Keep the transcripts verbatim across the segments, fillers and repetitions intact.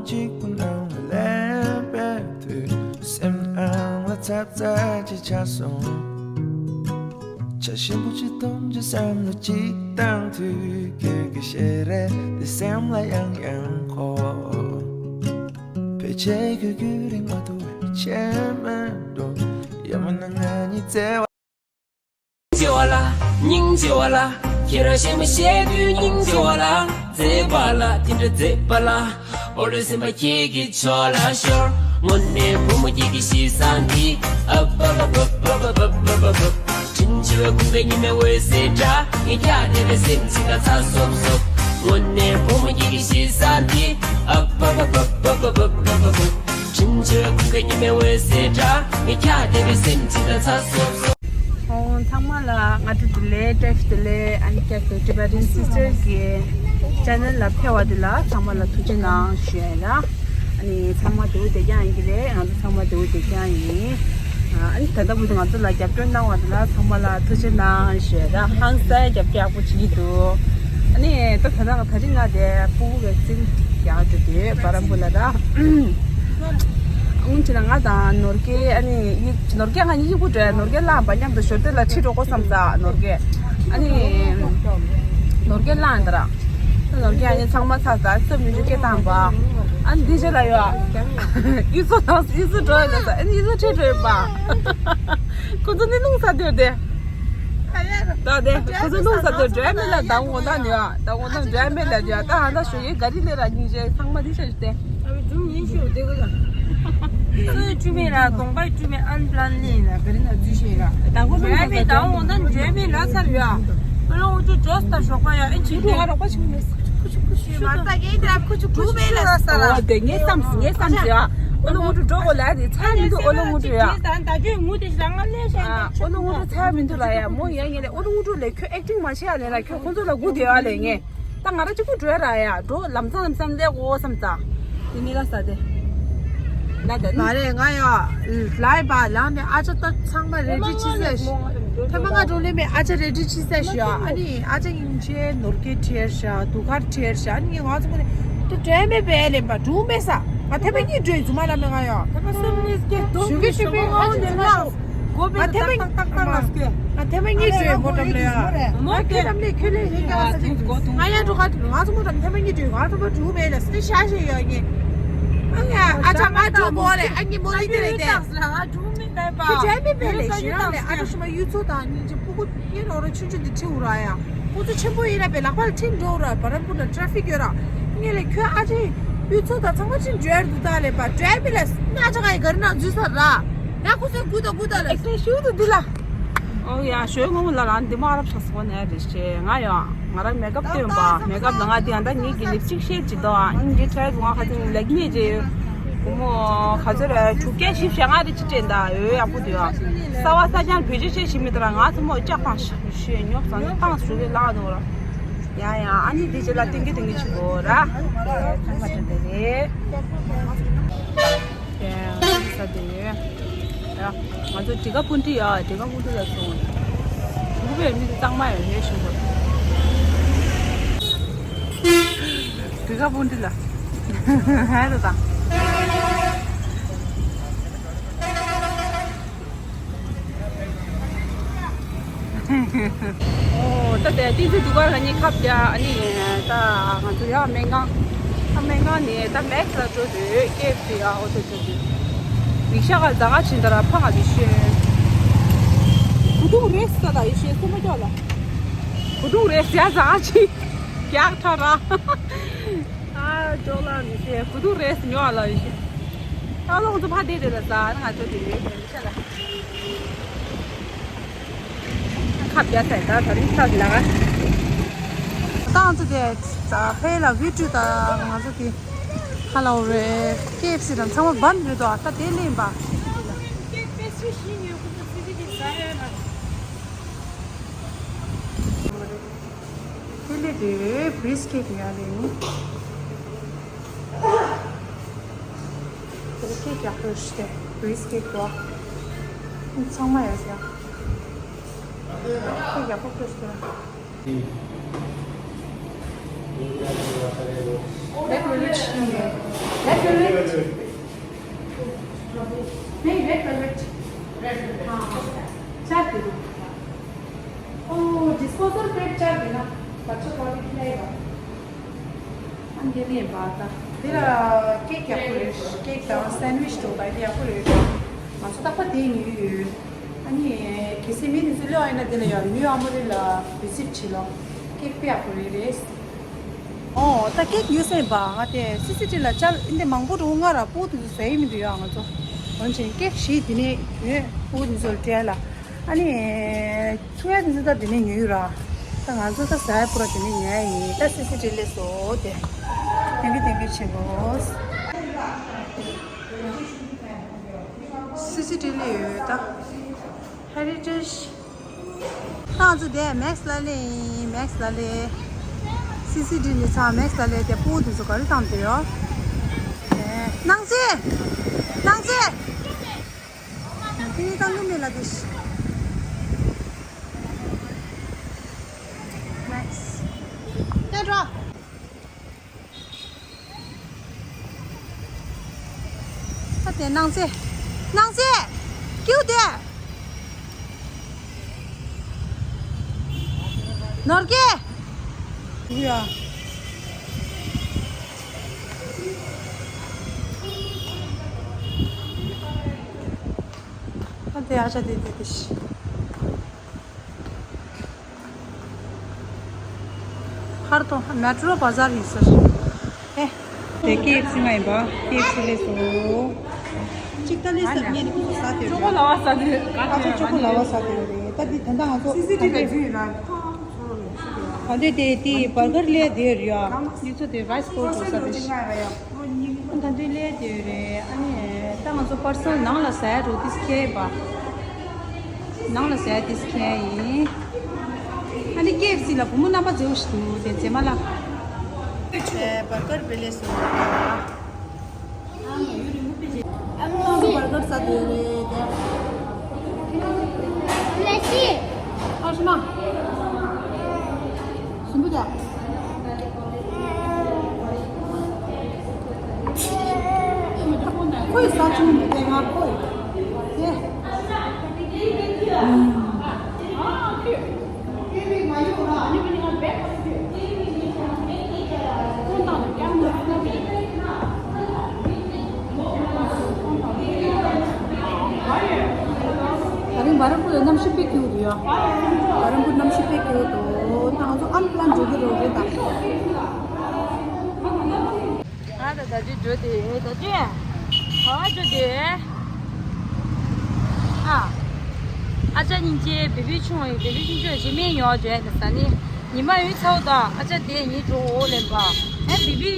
གཅིག་པུ་ནང་ལ་ལེན་པའི་དུས། སེམས་ནང་ལ་ཚབ་ཚ་ཅིག་ཆགས་སོང་། ཆ་ཞིམ་པོ་ཅིག་འཐུང་ཅིག་བསམ་བློ་ཅིག་བཏང་དུས། ཁྱོད་ཀྱི་ཞལ་རས་དེ་སེམས་ལ་ཡང་ཡང་འཁོར། ཕལ་ཆེར་ཁྱོད་ཁྱོད་རིག་མ་ཐུབ་པའི་ཆེས་མེད་འགྲོ། ཡང་མིན་ན་ང་གཉིས་བརྩེ་བ། སྙིང་རྗེ་བ་ལ། སྙིང་རྗེ་བ་ལ། ཁྱེད་རང་གཞན་མ་བཤད་དུས་སྙིང་རྗེ་བ་ལ། མཛེས་པ་ལ། དེ་འདྲ་མཛེས་པ་ལ། འོ་རེ་སེམས་པ་ཁྱེད་ཀྱི་ཕྱོགས་ལ་ཤོར། དངོས་གནས་བུ་མོ་ཁྱེད་ཀྱི་གཤིས་བཟང་འདི། ཨབ་ཨབ་ཨབ། དྲིན་ཆེ་བའི་ཁུངས་སྐྱེལ་ཉི་མའི་འོད་ཟེར་འདྲ། ངས་ཀྱང་བདེ་བའི་སེམས་ཅིག་ལ་ཚ་སོབ་སོབ། དངོས་གནས་བུ་མོ་ཁྱེད་ཀྱི་གཤིས་བཟང་འདི། ཨབ་ཨབ་ཨབ། དྲིན་ཆེ་བའི་ཁུངས་སྐྱེལ་ཉི་མའི་འོད་ཟེར་འདྲ། ངས་ཀྱང་བདེ་བའི་སེམས་ཅིག་ལ་ཚ་སོབ་སོབ། ཨོ། ཚང་མ་ལ་སྔ་དྲོ་བདེ་ལེགས། བཀྲ་ཤིས་བདེ་ལེགས། ཨ་ནི་ཀེ་ཏུ་ཊི་བེ་ཊན་སིས་ཊར་གི་ཅེ་ནལ་ལ་ཕེབས་པ་འདི་ལ་ཚང་མ་ལ་ཐུགས་རྗེ་གནང་ཞུ་ཡ་ཡ། ཨ་ནི་ཚང་མ་བདེ་པོ་བདེ་རྐྱང་ཡིན་གྱི་རེད། ང་ཚོ་ཚང་མ་བདེ་པོ་བདེ་རྐྱང་ཡིན། ཨ་ནི་ད་ལྟ་བར་དུ་ང་ཚོ་ལ་རྒྱབ་སྐྱོར་གནང་བ་འདི་ལ་ཚང་མ་ལ་ཐུགས་རྗེ་གནང་ཞུ་ཡ་ཡ། ཧང་སང་རྒྱབ་སྐྱོར་ཡག་པོ་བྱེད་ཀྱི་འདུག་ཨ་ནི་ད་ད་ལྟ་ད་རིང་ང་དེ་ཕྲུ་གུ་བེག་སིན་རྒྱག་འགྲོ་དུས་བ་ར་མུ་ལ་ར། སྔོན་ཆད་ལ་ང་དང་ནོར་རྒྱས། ཨ་ནི་ནོར་རྒྱས་ང་གཉིས་གཡོག་པོ་འདྲ། ནོར་རྒྱས་བླངས་པ་མཉམ་དུ་ཞོར་དེ་ལ་ཁྲིད་འགྲོ་དགོས་བསམ་ས། ནོར་རྒྱས། ཨ་ནི་ནོར་རྒྱས་བླངས་ད་ར། ནོར་རྒྱས་ཨ་ནི་ཚང་མ་ཚ་ས་སེམས་མི་འཇུག་སྐད་བཏང་པ། ཨ་ནི་འདི་རྗེས་ལ་ཡོད། གཡུ་མཚོ་དང་གཡུ་མཚོ་འགྲོ་ཡོད་ས། ཨ་ནི་གཡུ་མཚོ་ཁྲིད་འགྲོ་ཡོད་པ། ཁོ་ཚོ་ནི་རླུང་ས་དེར་དེ། ད་དེ་ཁོ་ཚོ་རླུང་ས་དེར་འགྲོ་ཡ་མེད་ལ། ད་འོང་ད་ནི་ཡ། ད་འོང་ད་འགྲོ་ཡ་མེད་ལ་དེ་ཡ། ད་ཧ་ད་ཞོ་ཡི་ག་རི་ལས་ར་སྙིང་རྗེ། ཚང་མ་འདི་ཤ་ཞིག་སྟེ། ཨ་བི་ཇུམ་ཡིན་ཤོད་དེ་གོ་ལ། སོའི་ཅུ་མེ་ར་གོང་པའི་ཅུ་མེ་ཨན་པ་ལན་ལིན་ལ་ག་རི་ན་འཛུལ་ཤེས་ར། ད་གོ་ལ་ཡ་མེད། ད་འོང་ད་འགྲོ་ཡ་མེད་ལ་ཚར་ཡ། ཨ་ལོ་འུ་ཅུ་ཇོས་ད་ཞོགས་པ་ཡ་ཨེ་ཅི་དེ། ང་རོགས་པ་ཆུང་མེད། ཁུ་ཆུ་ཁུ་ཆུ་མ་ད་གེ་ད་ཁུ་ཆུ་གྲུ་མེད་ལ་ས་ར། ཨོ་དེ་ངས་བསམ་ངས་བསམ་ཟེར་ཡ། ཨ་ལོ་འུ་ཅུ་འགྲོ་གོ་ལ་དེ་ཚར་མི་འདུག་ཨ་ལོ་འུ་ཅུ་ཡ། ད་ད་ཇོས་ངུ་དེ་རང་ང་ལས་ཤ་ཨ་ཨ་ལོ་འུ་ཅུ་ཚར་མི་འདུག་ལ་ཡ། མོ་ཡ་ངས་ལས་ཨ་ལོ་འུ་ཅུ་ལས་ཁྱོད་ཨེག་ཊིང་མ་བྱེད་ཡ་ལས་ལ། ཁྱོད་ཁོང་ཚོ་ལ་སྒུག་བསྡད་ཡ་ལས་ངས། ད་ང་རང་གཅིག་པུ་འགྲོ་ཡ་ར་ཡ། འགྲོ་ལམ་སང་ལམ་སང་སླེབས་གོ་བསམ་ཙང་། དེ་ནི་ལ་ས་དེ། ལ་དེ་ནི། མ་རེད། ང་ཡ་ལའི་བ་ལངས་ནས་ཨ་ཅག་ད་ཚང་མ་རེ་ཌི་ཅི་ཟེར་ཞུ། ཐེངས་མ་ང་འགྲོ་ལེ་མེད། ཨ་ཅག་རེ་ཌི་ཅི་ཟེར་ཞུ་ཡ། ཨ་ནི་ཨ་ཅག་ཡིན་ཆེ་ནོར་སྐད་ཁྲེར་ཤ་དུ་ཁར་ཁྲེར་ཤ། ཨ་ནི་ང་ཚོ་ནི་ད་འགྲོ་མེད་པས་ལེན་པ་འགྲོ་མེད་ས། ང་ཐེངས་མ་གཉིས་འགྲོ་ཡི་རྫུན་མ་ལ་མེད་ང་ཡ། ཐེངས་མ་སེམས་ནི་སྐད་དོ་ཞུ་གི་ཞུ་གི་ཨ་ནི་ང་། ང་ཐེངས་མ་ང་ཐེངས་མ་གཉིས་བྲོས་མོ་འགྲམ་ལ་ཡ། མོ་ཁྱེད་འགྲམ་ལས་ཁྱོད་ལས་ཡིན་ཀྱང་ང་ཡ་འགྲོ་ག་ང་ཚོ་མོ་འགྲམ་ཐེངས་མ་གཉིས་བྲོས། ང་ཚོ་མོ་འགྲོ་མེད་ལ་སི་ཤ་ཤེ་ཡོད་ངེ། ཨ་ཡ་ཨ་ཅག་ང་འགྲོ་མོ་ལས་ཨ་ནི་མོ་ལི་དེ་རེད་དེ། ཁྱོད་འགྲོ་མེད་པས་ལས་ཞེ་རང་ལས་ཨ་ཅག་ཤི་མ་གཡུ་མཚོ་དང་སྙིང་རྗེ་ཕྲུ་གུ། ངས་ནོར་ཆུང་ཆུང་འདི་ཁྲིད་འུ་ར་ཡ། ཁོ་ཚོ་ཆེན་པོ་ཡིན་ན་པའི་ལག་པ་ལ་ཁྲིད་འགྲོ་འུ་ར། བ་ར་པུ་ལ་ཊ་ཕིག་ཡོད་ར། ངས་ལས་ཁྱོད་ཨ་ཅེ་གཡུ་མཚོ་དང་ཚང་མ་ཁྲིད་འགྲོ་ཡར་འདུག་ད་ལས་པ་ཊ་ཕིག་ལ་སྣ་ཆ་ག་ཡི་ག་རི་ནང་འཛུལ་ས་ར། ཡ་ཁོ་ཚོའི་དགུ་དང་དགུ་དང་ལ། ཨེག་ཊིང་ཤུ་དུ་འདི་ལ། ཨོ་ཡ་ཞོའི་ངོ་མ་ལ་ལ་འདི་མ་རབ་ཆགས་སོང་ནས་རེད་ཤེ། ང་ཡ་ང་རང་མེག་ཨབ་སྟོན་པ། མེག་ཨབ་ལ་ང་འདི་ཡང་ད་ངེད་ཀྱི་ལིབ་སི་ཊིག་ཤེད་ཅིག་དོ། ཨ་ངེད་ཀྱི་ཊ་ཡི་ང་ཁ་ཚིག་ལེགས་ཉེས་ཅེ་ཡོད། བུ་མོ་ག་ཚོད་རེད། དྲུག་བརྒྱ་བཞི་བཅུ་ཞེ་ལྔ་རེ་ཅི་སྤྲད་འདའ་ཡོད་ཡག་པོ་འདུག་ཡ། གསར་བ་གསར་རྐྱང་བེད་སྤྱོད་བྱེད་ཤེས་མི་འདུག་ར། ང་ཚོ་མོ་ལྕགས་ཐང་ཞེས་ཉོབ་ཙང་ཉོབ་ཐང་ཞུ་གི་ལག་འདུག་ར། ཡ་ཡ་ཨ་ནི་དེ་རྗེས་ལ་ཏིང་གི་ཏིང་གི་ཆུ་བོ་ར། ཚང་མ་དྲན་དེ་རེད། ཡ་ས་དེ་ཡོད། ཡ་ང་ཚོ་ཌི་ཀ་པུན་ཏི་ཡ། ཌི་ཀ་པུན་ཏི་ལ་སོང་། ངུ་བའི་མི་གཙང་མ་ཡོད་ཧེ་ཞུ་དགོས། ཌི་ཀ་པུན་ཏི་ལ། ཧ་ར་དང་། ཨོ་ད་དེ་ཏིང་ཙི་འདུག་ག་ར་ནི་ཁབ་རྒྱ་ཨ་ནི་ད་ང་ཚོ་ཡ་སྨན་ཁང་། ད་སྨན་ཁང་ནས་ད་མེག་སི་ལ་འགྲོ་དུས་ཀེ་ཨེཕ་སི་ཡ་ཨོ་ཏོ་འགྲོ་དུས་རིག་ཤ་ག་ཛ་ག་ཕྱིན་ད་ར་ཕ་ག་དུ་ཤེས། གུ་དུང་རེས་ས་ད་ཡི་ཤེས་སུ་མ་ཀྱོག་ལ། གུ་དུང་རེས་ཡ་ཛ་ག་ཕྱིན་རྒྱག་ཁྲ་ར། ཨ་ཅོག་ལ་མི་ཤེས་གུ་དུང་རེས་ཉོ་ལ་ཡི་ཤེས། ད་ལོ་ང་ཚོ་ཕ་དེ་དེ་ལ་ཟ་ན་ང་ཚོ་དེ་རེད་དེ་རིག་ཤ་ལ། ཁ་བརྒྱ་ཚད་ད་ད་རིང་ཚ་ལ། ད་ང་ཚོ་དེ་ད་ཧེ་ལ་བི་ཀྲུ་ད་ང་ཚོ་དེ་ཁ་ལ་འོ་རེད། ཀེ་ཨེཕ་སི་དང་ཚང་མ་བན་རེད་དོ། ད་དེ་ལེན་པ། དེ་ལེན་དེ་བི་རི་སི་ཀེག་ཡ་ལེན། དེ་ལ་ཀེག་ཡག་པོ་ཞིག་སྟེ། བི་རི་སི་ཀེག་དོ། ཚང་མ་ཡོད་ཟེར། ཀེག་ཡག་པོ་ཞིག་སྟེ། Red velvet. Red velvet. नहीं, red velvet. हाँ, चार किलो। ओ, डिस्पोजल प्लेट चार किलो। बच्चों क्वालिटी नहीं है। ཨ་འདི་ནས་བ་ད། འདི་ལ་ཀེག་ཡག་པོ་རེད། ཀེག་དང་སེན་ཝིཆ་འདྲ་བ་འདི་ཡག་པོ་རེད། ང་ཚོ་རྟག་པར་དེ་ཉོས་ཡོད། ཨ་ནི་གལ་སྲིད་མི་དེ་ཚོ་སླེབས་པ་ཡིན་ན་འདི་ལ་ཡང་ནིའུ་ཨ་མོ་རི་ལ་བི་ཛིཊ་བྱེད་ལོ། ཀེག་དཔེ་ཡག་པོ་རེད་རེད། ཨོ་ད་ཀེག་ཉོས་སེ་བ་ང་དེ་སི་སི་ཊི་ལ་བཅར། འདི་མང་པོ་འགྲོ་ང་ར་པོ་དེ་ཚོ་ཟ་ཡི་མི་འདུག་ཡ། ང་ཚོ་འོན་ཀྱང་ཀེག་བཞི་དེ་ནས་ཡོད། པོ་དེ་ཚོ་ལ་སྤྲད་ལ། ཨ་ནི་ཚོང་ཡ་དེ་ཚོ་ད་དེ་ནས་ཉོས་ཡོད་ར། ད་ང་ཚོ་ད་ཟ་ཡ་པུ་ར་དེ་ནས་ཉོ་ཡ་ཡིན། ད་སི་སི་ཊི་སླེབས་སོང་དེ། ཐེང་ཀིའུ་ཐེང་ཀིའུ་ཆེན་པོ། སི་སི་ཊི་སླེབས་ཡོད་ད། ཧེ་རི་ཊེཇ། ད་ང་ཚོ་དེ་མེག་སི་ལ་སླེབས་ཡིན། མེག་སི་ལ་སླེབས། སི་སི་ཊི་སླེབས་ཚར། མེག་སི་ལ་སླེབས། དེ་པོ་དེ་ཚོ་ག་རེ་བཏང་བསྡད་ཡོད། ཨེ། ནང་ཆེ། ནང་ཆེ། དེ་ནི་ད་ལུམ་མེ་ལ་དུ་ཤི། ནའིས། ད་འགྲོ། ད་དེ་ནང་ཆེ། ནང་ཆེ། ཀིའུ་དེ། ནོར་གེ། ཡ། ད་དེ་ཨ་ཅག་དེ་དེ་དེ་ཤི། ཧར་ཏོ་མེ་ཊོ་བ་ཟར་ཡིན་ཟེར། ཨེ། དེ་ཀེ་ཨེཕ་སི་ང་ཡིན་པ། ཀེ་ཨེཕ་སི་སླེབས་སོང་། གཅིག་ད་ལས་ཟ་ངེས་ནི་ཁོ་ཟ་དེ་ཅོ་ཀོ་ལ་བ་ཟ་དེ། ཨ་ཅག་ཅོ་ཀོ་ལ་བ་ཟ་དེ་རེད། ད་འདི་ད་ལྟ་ང་ཚོ། སི་སི་ཊི་ལ་འཛུལ་ཡིན་ན། ད་འདི་དེ་དེ་བར་གར་སླེབས་དེ་རེད་ཡ། འདི་ཚོ་དེ་རའི་སི་པོལ་དུ་ཟ་དེ། ད་འདི་སླེབས་དེ་རེད། ཨ་ནི་ད་ང་ཚོ་པར་སེལ་ནང་ལ་ཟ་ཡ་འགྲོ་དུས་ཁེལ་པ། ནང་ལ་ཟ་ཡ་དེ་ཁེལ་ཡིན། ཨ་ནི་ཀེ་ཨེཕ་སི་ལ་བུ་མོ་རྣམ་པ་མཛེས་པོ་ཞིག་འདུག་དེ་མཛེས་མ་ལ། ཨེ་བར་གར་བེ་ལེ་སོ། ཨ་ནི་བར་གར་ཟ་དེ་རེད་དེ། ལེ་སི། ཨ་ཧྲི་མ། ཞིམ་པོ་ད། ཁོའི་ས་ཆུང་མི་དེ་ང་ཁོའི། དེ། ད་རིང་བ་རམ་པུར་ལ་གནམ་གཤིས་དཔེ་སྐྱིད་པོ་འདུག་ཡ། བ་རམ་པུར་གནམ་གཤིས་དཔེ་སྐྱིད་པོ་འདུག་ད་ང་ཚོ་ཨན་པ་ལན་འགྲོ་གི་རེད་ད། ང་ད་ད་ཅི་འགྲོ་དེ་ད་ཅི། ག་བ་འགྲོ་དེ། ཨ། ཨ་ཅག་སྙིང་རྗེ་བེ་བི་ཆུང་བ་ཡིན། བེ་བི་ཆུང་ཆུང་བྱེད་མེད་ཉོ་བྱས་ནས་ཟ་ནི། ཉི་མ་ཡོད་ཚའོ་ད་ཨ་ཅག་དེ་ཉིད་འགྲོ་འོ་ལེན་པ། ཨ་བེ་བི་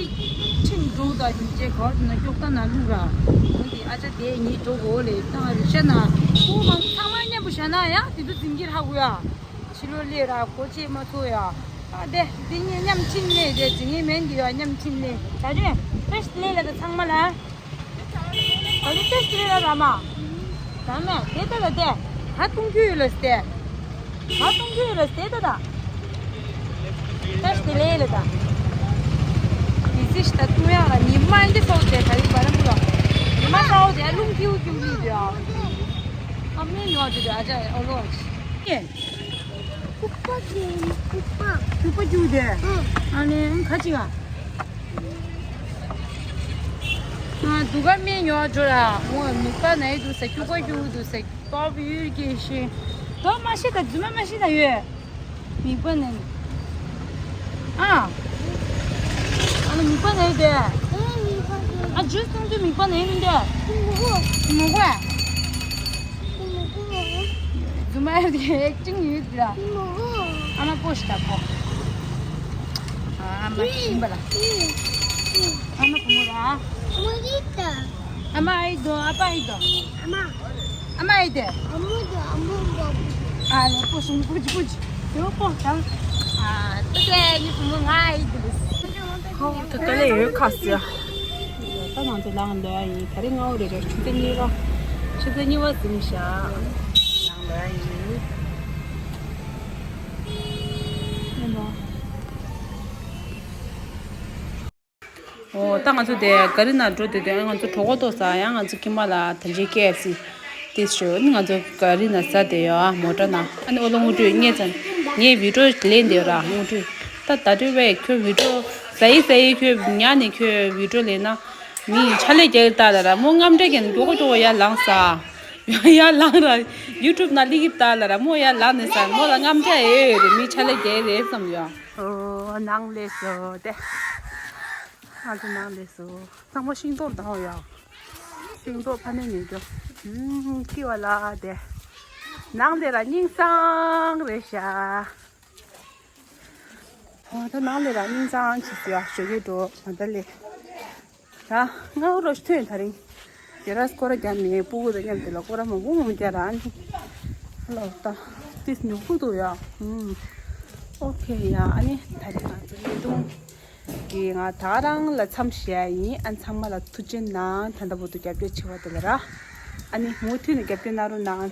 ཁྲིམས་འགྲོ་ད་སྙིང་རྗེ་ག་བ་ན་ཀྱོག་ད་ན་ལུག་ར། འོ་དེ་ཨ་ཅག་དེ་ཉིད་འགྲོ་འོ་ལེ་ད་རེ་ཤ་ན། ཁོ་མ་ཚང་མ་མཉམ་པོ་བྱ་ན་ཡང་དེ་ཚོ་འཛིན་གྱི་ཧ་གོ་ཡ། ཕྱི་ལོ་ལས་ར་གོ་ཆེ་མ་ཚོ་ཡ། ཨ་དེ་དེ་ཉིད་མཉམ་ཁྲིམས་ལས་དེ་འཛིན་གྱི་མེད་འདི་ཡ་མཉམ་ཁྲིམས་ལས་ད་རེ། ཏེ་ཤི་ལས་ལ་ད་ཚང་མ་ལ། ད་ནི་ཏེ་སི་ཊི་རེད་ལ་ར་མ། ད་མེད་དེ་ལྟ་ལ་དེ། ད་གཏོང་རྒྱུ་ཡོད་ལ་སྟེ། ད་གཏོང་རྒྱུ་ཡོད་ལ་སྟེ་ད་ད། ཏེ་སི་ཊི་ལས་ལ་ད། དེ་སི་ཤི་ད་གཏོང་ཡག་ལ་ཉི་མ་འདི་ཚོགས་ཏེ་ད་རིག་བ་ར་འགུ་ལ། ཉི་མ་ཚོགས་ཏེ་རླུང་ཁྱིའུ་ཁྱིའུ་ལི་དེ་ཨ། ཨ་མེ་ཉོ་དེ་དེ་ཨ་ཅག་ཨོ་ལོ་ཨ་ཅི། ཕུག་པ་གྱོན། ཕུག་པ། ཕུག་པ་གྱོན་དེ། ཨ་ནི་ཁ་ཅིག་ཨ། ང་དུ་ག་མེ་ཉོ་འགྲོ་ལ། འོ་མིག་པ་ན་ཡི་འདུག་ཟེར། སྐྱུག་པ་སྐྱུག་འདུག་ཟེར། ཏོབ་ཡུལ་གྱི་ཤིང་། ཏོབ་མ་ཤི་ད་རྫུན་མ་མ་ཤི་ད་ཡོད། མིག་པ་ན་ཡི། ཨ། ཨ་ནི་མིག་པ་ན་ཡི་དེ། ཨ་ཇུས་བཏུང་དུས་མིག་པ་ན་ཡི་མི་འདུག་མི་གོ། རྫུན་མ་ཡོད་དེ་ཨེག་ཊིང་ཡོད་དེ་ལ། ཨ་མ་པོ་ཤི་ད་པོ། ཨ་མ་ཤི་བ་ལ། ཨ་མ་བུ་མོ་ར། ཨ་མ་ཨི་དོ། ཨ་པ་ཨི་དོ། ཨ་མ་ཨི་དེ། ཨ་ལེ་པོ་ཤི་པོ་ཅི་པོ་ཅི། དེ་པོ་དང་། ཨ་ཏུ་ཀེ་ཉི་བུ་མོ་ང་ཨི་དེ་ལུ། ཧོ་ཏུ་ཀེ་ལེ་ཡོད་ཁ་སི། ད་ང་ཚོ་ལངས་འདོད་ཡིན། ད་རིང་སྔ་པོ་རེད་རེད། ཆུ་ཚོད་གཉིས་པ། ཆུ་ཚོད་གཉིས་པ་ཟིན་ཤག་ལངས་འདོད་ཡིན། ཨེ་མ། ཨོ་ད་ང་ཚོ་དེ་ག་རི་ནང་འགྲོ་དུས་དེ་ང་ཚོ་གྲོད་ཁོག་ལྟོགས་ས། ཡང་ང་ཚོ་ཁྱིམ་པ་ལ་ད་ཅི་ཀེ་ཨེཕ་སི་ཏིས་ཞུ་ནི་ང་ཚོ་ག་རི་ནང་ཟ་དེ་ཡོད་ཨ། མོ་ཊ་ནང་ཨ་ནི་ཨོ་ལོ་ངུ་སྤྲོད་ངས་ཙམ་ངས་བི་ཌིའོ་ལེན་དེ་ཡོད་ར་ངུ་སྤྲོད། ད་ད་དུས་བས་ཁྱོད་བི་ཌིའོ་ཟ་ཡི་ཟ་ཡི་ཁྱོད་ཉལ་ནས་ཁྱོད་བི་ཌིའོ་ལེན་ན་མི་ཕྱག་ལས་རྒྱག་གི་ལྟ་ལ་ར་མོ་རྔམ་སྐྲག་གི་མགྱོགས་མགྱོགས་ཡར་ལངས་ས། ཡར་ལངས་ར་ཡུ་ཊུབ་ནང་སླེབས་ཀྱི་ལྟ་ལ་ར་མོ་ཡར་ལངས་ནས་ས་མོ་ལ་རྔམ་སྐྲག་ཡོད་རེད། མི་ཕྱག་ལས་རྒྱག་གི་རེད་བསམ་ཡོད། ཨོ་ནང་སླེབས་སོ་དེ། ང་ཚོ་ནང་སླེབས་སོ། ཚང་མ་ཤིང་ཏོག་དང་ཡོད། ཤིང་ཏོག་ཕ་ནས་ཉོས་རྒྱུ། ཨུམ་སྐྱིད་པ་ལ་དེ། ནང་སླེབས་ར་སྙིང་སང་རེད་ཤག་ཨོ་ད་ནང་སླེབས་ར་སྙིང་སང་བྱེད་སོ་ཡ། ཞོགས་ཀས་འགྲོ་ང་ད་ལས། ད་སྔ་པོ་རོ་ཐོན་ད་རིང་། དེ་ར་སྐོར་ར་རྒྱབ་ནས་སྤུ་གུ་དང་མཉམ་དུ་ལ་སྐོར་ར་མང་པོ་མང་པོ་རྒྱག་ར་ཨ་ནི། ཧ་ལོ་ད། ཏིས་ཉོ་ཁུག་འདུག་ཡ། ཨུམ། ཨོ་ཁེ་ཡ་ཨ་ནི་ད་རིང་ང་ཚོ་བརྙན་ཐུང་གི་ང་ད་རང་ལ་མཚམས་བཞག་ཡིན། ཨ་ཚང་མ་ལ་ཐུགས་རྗེ་གནང་། ད་ལྟ་བར་དུ་རྒྱབ་སྐྱོར་བྱེད་པ་དེ་ལ་ར། ཨ་ནི་མུ་མཐུད་ནས་རྒྱབ་སྐྱོར་གནང་རོགས་གནང་།